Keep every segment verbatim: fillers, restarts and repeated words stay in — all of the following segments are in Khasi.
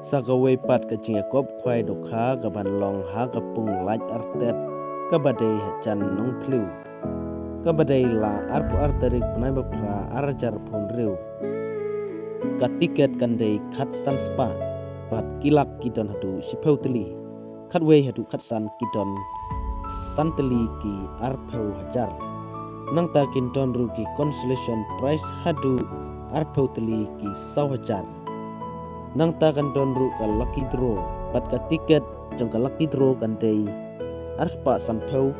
Sa kawei pat ka jingïakop khwai dohkha kaban long ha ka pung Laitartet kaba dei hajan Nongthliew, kaba dei la arphew ar tarik bnai ba phra ar hajar arphew hynriew. Ka tiket kan dei khatsan spah bad ki lak ki don haduh shiphew tylli, khatwei haduh khatsan ki don san tylli ki arphew hajar. Nangta kin don ruh ki consolation prize haduh arphew tylli ki saw hajar. Nangta kan don ruh ka lucky draw, bad ka tiket jong ka lucky draw kan dei ar spah sanphew,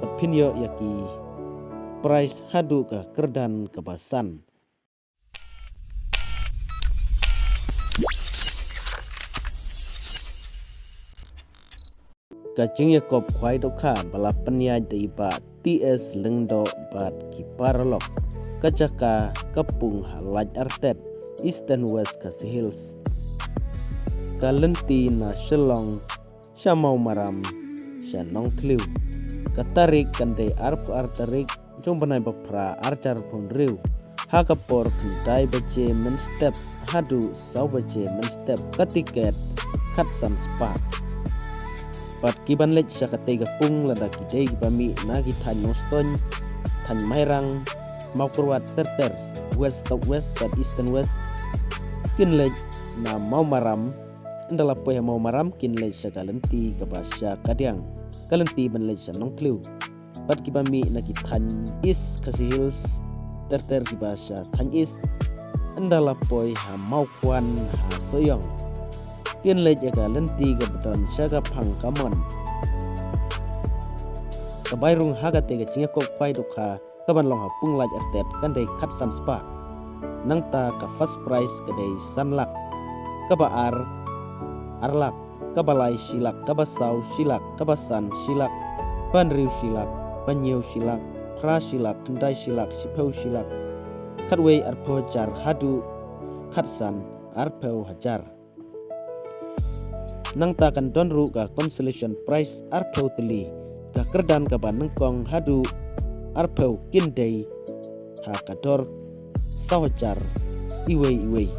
bad phin ïoh ïa ki prize haduh ka kyrdan kaba san. Ka jingïakop khwai dohkha ba la pynïaid da i Bah T S Lyngdoh bad ki paralok. Ka jaka ka pung ha Laitartet, Eastern West Khasi Hills. Ka lynti na Shillong sha Mawmaram sha Nongthliew. Ka tarik kan dei arphew ar tarik jong bnai ba phra ar hajar arphew hynriew. Ha ka por khyndai baje mynstep haduh saw baje mynstep, ka tiket khatsan spah. Bad kiban leit sha katei ka pung lada ki dei kiba mih na ki thaiñ Nongstoiñ, thaiñ Mairang, Mawkyrwat ter ter, West, South West bad Eastern West, kin leit na Mawmaram. Ynda la poi ha Mawmaram kin leit sha ka lynti kaba sha kadiang, ka lynti ban leit sha Nongthliew. Bad kiba mih na ki thaiñ East Khasi Hills ter ter kiba sha thaiñ East, ynda la poi ha Mawkhwan ha Sohiong, kin leit ïa ka lynti kaba don sha ka phang kamon. Ka bai rung ha katei ka jingïakop khwai dohkha kaban long ha pung Laitartet kan dei khatsan spah. Nangta ka first prize ka dei san lak, kaba ar ar lak, kaba lai shi lak, kaba saw shi lak, kaba san shi lak, ba hynriew shi lak, ba hynñiew shi lak, phra shi lak, khyndai shi lak, shiphew shi lak, khatwei arphew hajar haduh khatsan arphew hajar. Nangta kan don ruh ka consolation prize arphew tylli, ka kyrdan kaba nyngkong haduh arphew kin dei ha ka dor saw hajar iwei iwei.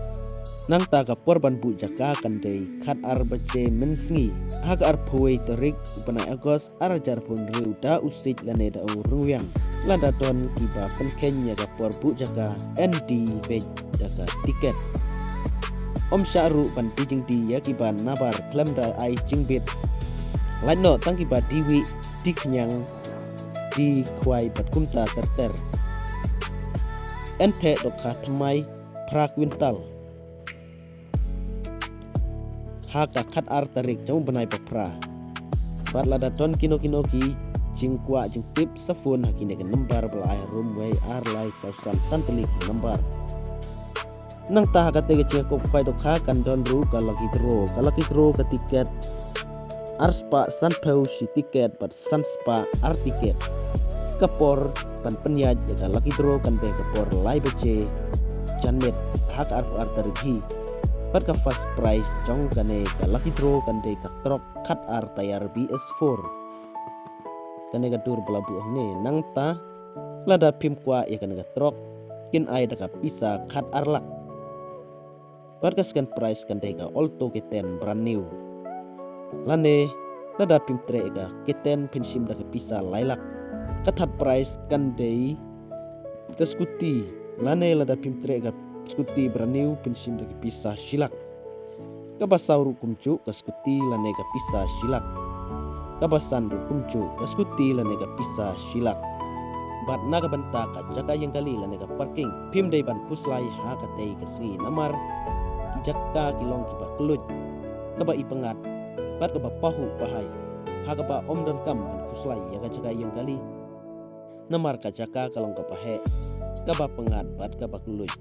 Nangta ka por ban buh jaka kan dei khatar baje mynsngi ha ka arphew wei tarik bnai August ar hajar arphew hynriew da u siej lane da u ryngwiang. Lada don kiba pynkheiñ ïa ka por buh jaka, yn die beit da ka tiket. Ym shah ruh ban die jingdie ïa kiba nabar khlem da ai jingbit. Lait noh tang kiba die wih, die khñiang, die khwai bad kumta ter ter. Yn theh dohkha thymmai phra kwintal ha ka khatar tarik jong u bnai ba phra. Bad lada don kino kino ki jingkwah jingtip, sa phone ha kine ki nambar ba la ai harum: wei ar lai saw san, san tylli ki nambar. Nangta ha katei ka jingïakop khwai dohkha kan don ruh ka lucky draw. Ka lucky draw ka tiket ar spah sanphew shi tiket bad san spah ar tiket. Ka por ban pynïaid ïa ka lucky draw kan dei ka por lai baje janmiet ha ka arphew ar tarik hi. Bad ka first prize jong kane ka lucky draw kan dei ka trok khatar tyre B S four. Kane ka dur ba la buh hangne. Nangta lada phim kwah ïa kane ka trok, kin ai da ka pisa khatar lak. Bad ka second prize kan dei ka Alto K ten brand new. Lane lada phim treh ïa ka K ten phin shim da ka pisa lai lak. Ka third prize kan dei ka scooty. Lane lada phim treh ïa ka scooty brand new phin shim da ka pisa shi lak. Kaba saw ruh kumjuh, ka scooty lane ka pisa shi lak. Kaba san ruh kumjuh, ka scooty lane ka pisa shi lak. Bad na ka bynta ka jaka ïeng kali lane ka parking, phim dei ban khuslai ha katei ka sngi namar ki jaka ki long kiba kylluid, kaba i pyngngad bad kaba pahuh pahai, ha kaba ym donkam ban khuslai ïa ka jaka ïeng kali. Namar ka jaka ka long kaba heh, kaba pyngngad bad kaba kylluid.